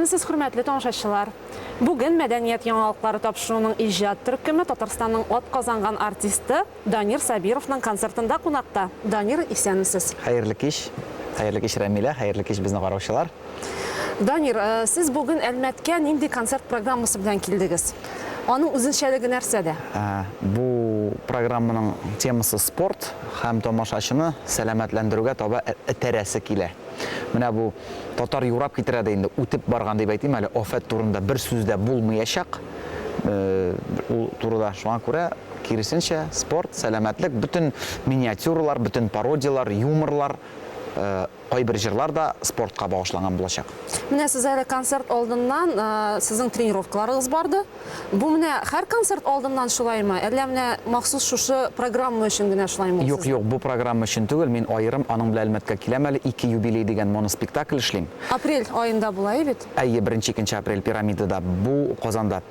Исәнмесез, хөрмәтле тамашачылар! Бүген Мәдәният яңалыклары тапшыруының иҗат төркеме Татарстанның атказанган артисты Данир Сабировның концертында кунакта. Данир, исәнмесез! Хәерле кич! Хәерле кич, Рәмилә! Хәерле кич, безне караучылар! Данир, сез бүген Әлмәткә нинди концерт программасы белән килдегез? Аның үзенчәлеге нәрсәдә? Бу программаның темасы спорт һәм тамашачыны сәламәтләндерүгә таба этәрәсе килә. Менә бу татар юрап китерә дә инде, үтеп барган дип әйтим әле, афәт турында бер сүз дә булмыячак ул турыда. Шуңа күрә, киресенчә, спорт, сәламәтлек, бөтен миниатюралар, бөтен пародияләр, юморлар, Кайбер җырлар да спортка багышланган булачак. Менә сез әле концерт алдыннан сезнең тренировкаларыгыз барды. Бу менә һәр концерт алдыннан шулаймы, әллә менә махсус шушы программа өчен генә шулаймы ул Юк, сезнең? юк, бу программа өчен түгел, мин аерым аның белән Әлмәткә киләм әле, ике юбилей дигән моноспектакль эшлим. Апрель аенда була, әй бит? Әйе, беренче-икенче апрель Пирамидада, бу Казанда.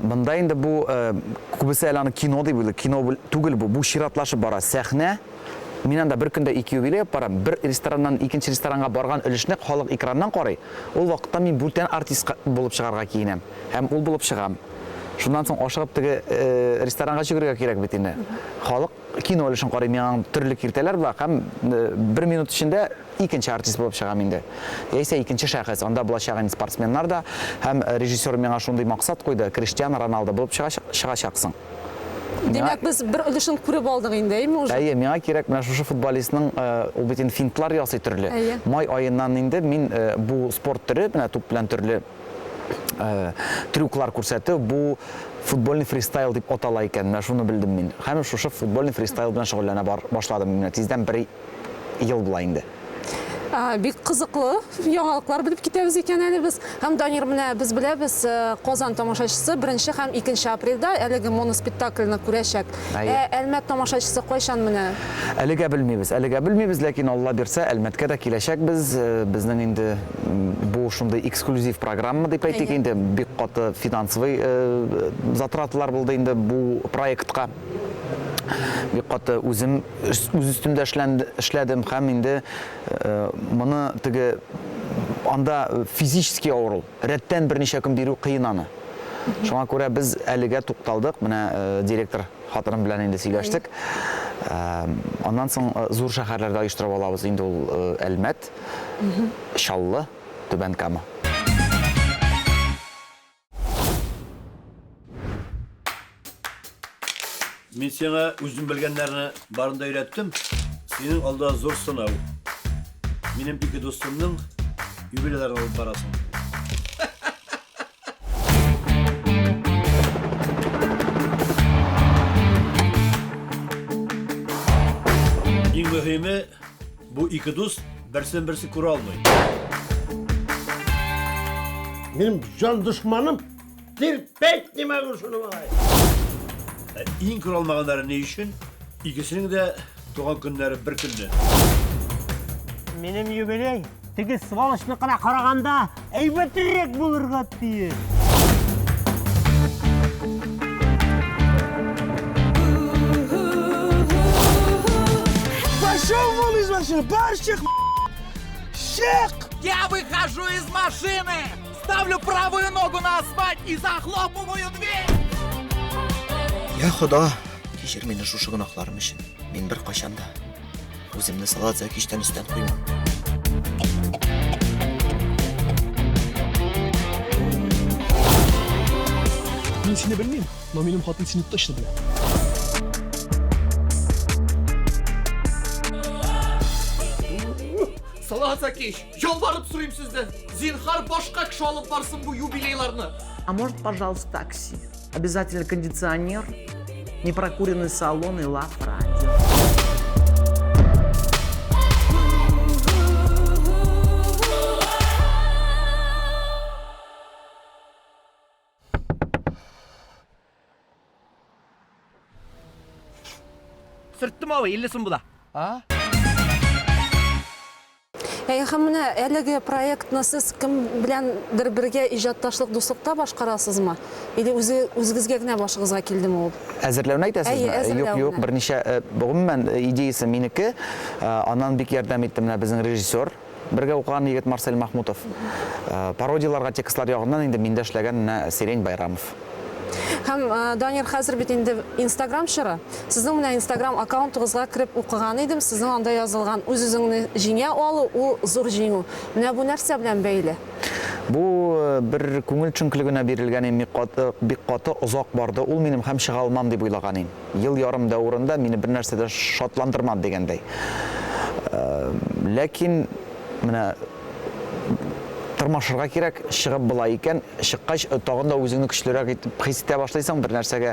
Монда инде бу, күбесе әле аны кино дип уйлый, кино түгел бу, бу чиратлашып бара, сәхнә, Мин анда бер көндә ике юбилей алып барам. Бер рестораннан икенче ресторанга барган өлешне халык экраннан карый. Ул вакытта мин бүтән артист булып чыгарга киенәм. Һәм ул булып чыгам. Шуннан соң ашыгып теге ресторанга йөгерергә кирәк бит инде. Халык кино өлешен карый, миңа төрле киртәләр була һәм бер минут эчендә икенче артист булып чыгам инде. Яисә икенче шәхес. Анда булачак инде спортсменнар да. Һәм режиссер миңа шундый максат куйды, Криштиану Роналдо булып чыгачаксың. Димәк, без бер өлешен күреп алдык инде, әйеме уже? Әйе, миңа кирәк менә шушы футболистның, ул бит инде финтлар ясый төрле. Әйе. Май аеннан инде мин бу спорт төре, менә туп белән төрле трюклар күрсәтү, бу футбольный фристайл дип атала икән, менә шуны белдем мин. Һәм шушы футбольный фристайл белән шөгыльләнә башладым менә тиздән бер ел була инде. Бик кызыклы яңалыклар белеп китәбез икән әле без. Һәм, Данир, менә без беләбез, Казан тамашачысы беренче һәм икенче апрельдә әлеге моноспектакльне күрәчәк. Әйе. Ә Әлмәт тамашачысы кайчан менә? Әлегә белмибез, әлегә белмибез, ләкин Алла бирсә, Әлмәткә дә киләчәкбез. Безнең инде бу шундый эксклюзив программа дип әйтик Әйе. инде, бик каты финансовый затраталар булды инде бу проектка. Бик каты үзем үз өстемдә эшләдем һәм инде моны теге анда физически авыр ул. Рәттән берничә көн бирү кыен аны. Шуңа күрә без әлегә тукталдык. Менә директор хатыным белән инде сөйләштек. Аннан соң зур шәһәрләрдә оештырып алабыз инде ул Әлмәт, Чаллы, Түбән Кама. Мин сиңа үзем белгәннәрне барын да өйрәттем. Синең алда зур сынау. Минем ике дустымның юбилейларын алып барасың. Иң мөһиме, бу ике дус берсен берсе күрә алмый. Минем җан дошманым Терпеть не могу шуны малай. Ә иң күрә алмаганнары ни өчен? Икесенең дә туган көннәре бер көнне. Минем юбилей теге сволочныкына караганда әйбәтрәк булырга тиеш. Пошел вон из машины, барщик, Щек! Я выхожу из машины! Ставлю правую ногу на асфальт и захлопываю дверь! Я Хода, кичер мине шушы гөнаһларым өчен. Мин беркайчан да үземне Салат Зәкичтән өстән куймам. Мин сине белмим, но минем хатын сине точно белә. Салават Закич, Ялварып сорыйм сездән, зинһар башка кеше алып барсын бу юбилейларны. А может, пожалуйста, такси? Обязательно кондиционер, непрокуренный салон и лав радио. Сөрттем абый, 50 сум була. А? Әйе, һәм менә әлеге проектны сез кем беләндер бергә иҗатташлык, дуслыкта башкарасызмы? Или үзе үзегезгә генә башыгызга килдеме ул? Әзерләүне әйтәсезме? Әйе, әзерләүне. Юк, юк, берничә, гомумән, идеясе минеке. Аннан бик ярдәм итте менә безнең режиссер. Бергә укыган егет Марсель Махмутов. Пародияләргә текстлар ягыннан инде миндә эшләгән менә Сирень Байрамов. Һәм, Данир, хәзер бит инде Инстаграм чоры. Сезнең менә Инстаграм аккаунтыгызга кереп укыган идем, сезнең анда язылган, Үз-үзеңне җиңә алу, ул зур җиңү. Менә бу нәрсә белән бәйле? Бу бер күңел төшенкелегенә бирелгән идем, бик каты, бик каты озак барды ул минем һәм чыга алмам дип уйлаган идем. Ел ярым дәверендә мине бернәрсә дә шатландырмады дигәндәй. Ләкин менә тырмашырга кирәк, чыгып була икән, чыккач, тагын да үзеңне көчлерәк итеп хис итә башлыйсың, бер нәрсәгә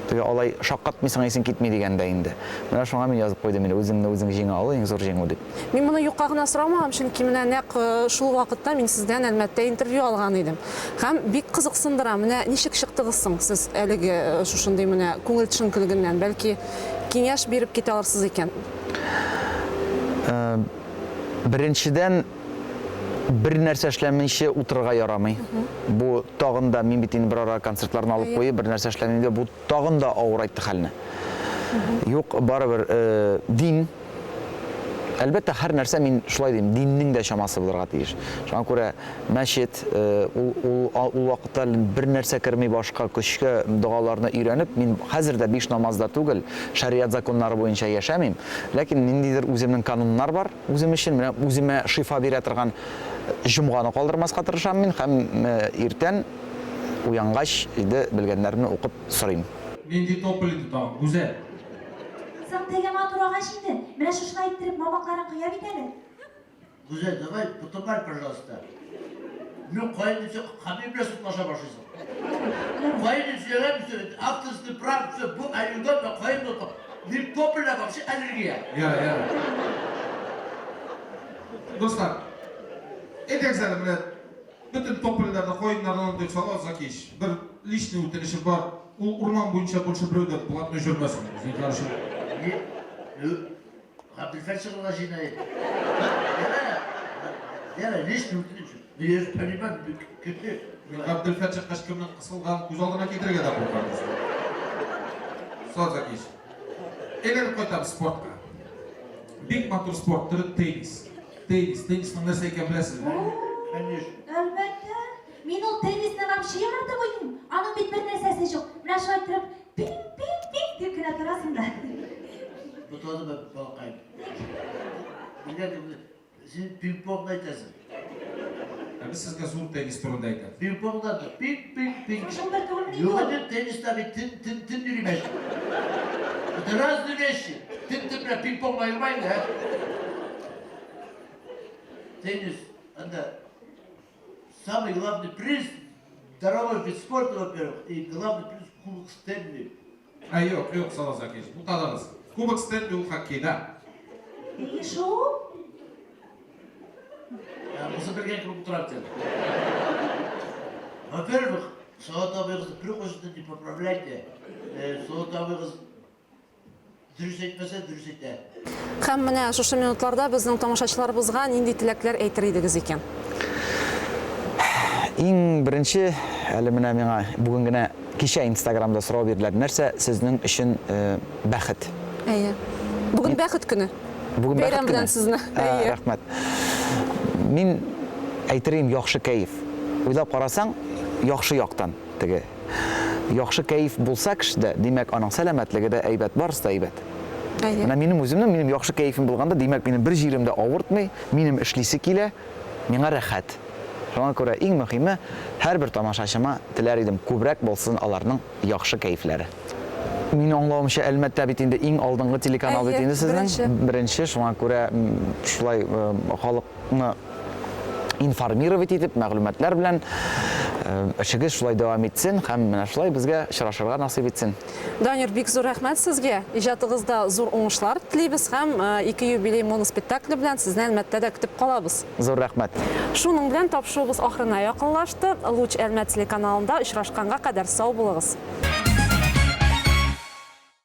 теге алай шаккатмыйсың, исең китми дигәндәй инде. Менә шуңа мин язып куйдым инде, үзеңне үзең җиңә алу иң зур җиңү дип. Мин моны юкка гына сорамагам, чөнки менә нәкъ шул вакытта мин сездән Әлмәттә интервью алган идем. Һәм бик кызыксындыра, менә ничек чыктыгыз соң сез әлеге шушындый менә күңел төшенкелегеннән? Бәлки, киңәш биреп китә алырсыз икән? Беренчедән, бер нәрсә эшләмичә утырырга ярамый. Бу тагын да, мин бит инде берара концертларны алып куеп, бер нәрсә эшләмим дип, бу тагын да авырайтты хәлне. Юк, барыбер, дин, Әлбәттә, һәр нәрсә, мин шулай дим, диннең дә чамасы булырга тиеш. Шуңа күрә мәчет, ул, ул, ул вакытта бер нәрсә керми башка көчкә догаларны өйрәнеп, мин хәзер дә биш намазда түгел, шәриат законнары буенча яшәмим, ләкин ниндидер үземнең кануннар бар үзем өчен, менә үземә шифа бирә торган җомганы калдырмаска тырышам мин һәм иртән уянгач инде белгәннәремне укып сорыйм. Нинди тополь инде тагын, Гүзәл? Соң теге матур агач инде, менә шушылай иттереп мамыкларын коя бит әле. Гүзәл, давай потымай, пожалуйста. Ну, каен дип син Хабиб белән судлаша башлыйсың. Каен дип сөйләгән все, авторский прав, все, бу анекдот, а каен дип Мин топольгә вообще аллергия. Ярар, ярар. Дуслар, әйдәгез әле менә Бөтен топольләрне, каеннарны андый салаза кич. Бер личный үтенечем бар. Ул урман буенча больше берәү дә блатной җөрмәсен. Зинһар өчен. Ни? Ну, Габделфәт чыгарга җыена иде. Ярар, личный үтенеч. Ну, я же понимаю, кеше. Мин Габделфәт чыккач кемнең кысылганын күз алдына китерергә дә куркам. Салаза кич. Әйләнеп кайтабыз спортка. Бик матур спорт төре теннис. Теннис, теннисның нәрсә икәнен беләсезме? Конечно. Әлбәттә. Мин ул теннисны вообще яратып уйныйм. Аның бит бер нәрсәсе юк. Менә шулай иттереп пинг-пинг-пинг дип кенә торасың да. Бутадым бит, балакаем. Белгән син пинг-понгны әйтәсең. Ә без сезгә зур теннис турында әйтәбез. Пинг-понгда да пинг-пинг-пинг. Шул бер түгелмени Юк инде, тенниста бит төн-төн-төн йөри мәче. Это разные вещи. Төн-төн белән пинг-понгны аерма инде, ә? Теннис, анда самый главный приз, здоровый вид спорта, во-первых, и главный приз Кубок Стэнли. Ә, юк, юк, Салах Закиевич, бутадыгыз. Кубок Стэнли ул хоккейда. И шул? Ә, бусы белгән кебек утыра бит әле. Во-первых, Салават абыегызны беркайчан да не поправляйте. Э, Салават абыегыз Дөрес әйтмәсә, дөрес әйтә. Һәм менә шушы минутларда безнең тамашачыларыбызга нинди теләкләр әйтер идегез икән? Иң беренче, әле менә миңа бүген генә кичә Инстаграмда сорау бирделәр, нәрсә сезнең өчен бәхет? Әйе. Бүген бәхет көне. Бүген бәхет Бәйрәм көне. белән сезне. Әйе. Рәхмәт. Мин әйтер идем, яхшы кәеф. Уйлап карасаң, яхшы яктан теге. Яхшы кәеф булса кешедә, димәк, аның сәламәтлеге дә әйбәт, барысы да әйбәт. Әйе. Менә минем үземнең, минем яхшы кәефем булганда, димәк, минем бер җирем дә авыртмый, минем эшлисе килә, миңа рәхәт. Шуңа күрә иң мөһиме, һәрбер тамашачыма теләр идем, күбрәк булсын аларның яхшы кәефләре. Мин аңлавымча, Әлмәттә бит инде иң алдынгы телеканал бит Әйе, инде сезнең. беренче. Беренче, шуңа күрә шулай халыкны информировать итеп, мәгълүматлар белән эшегез шулай дәвам итсен һәм менә шулай безгә очрашырга насыйп итсен. Данир, бик зур рәхмәт сезгә. Иҗатыгызда зур уңышлар телибез һәм ике юбилей моноспектакле белән сезне Әлмәттә дә көтеп калабыз. Зур рәхмәт. Шуның белән тапшыруыбыз ахырына якынлашты. Луч Әлмәт телеканалында очрашканга кадәр сау булыгыз.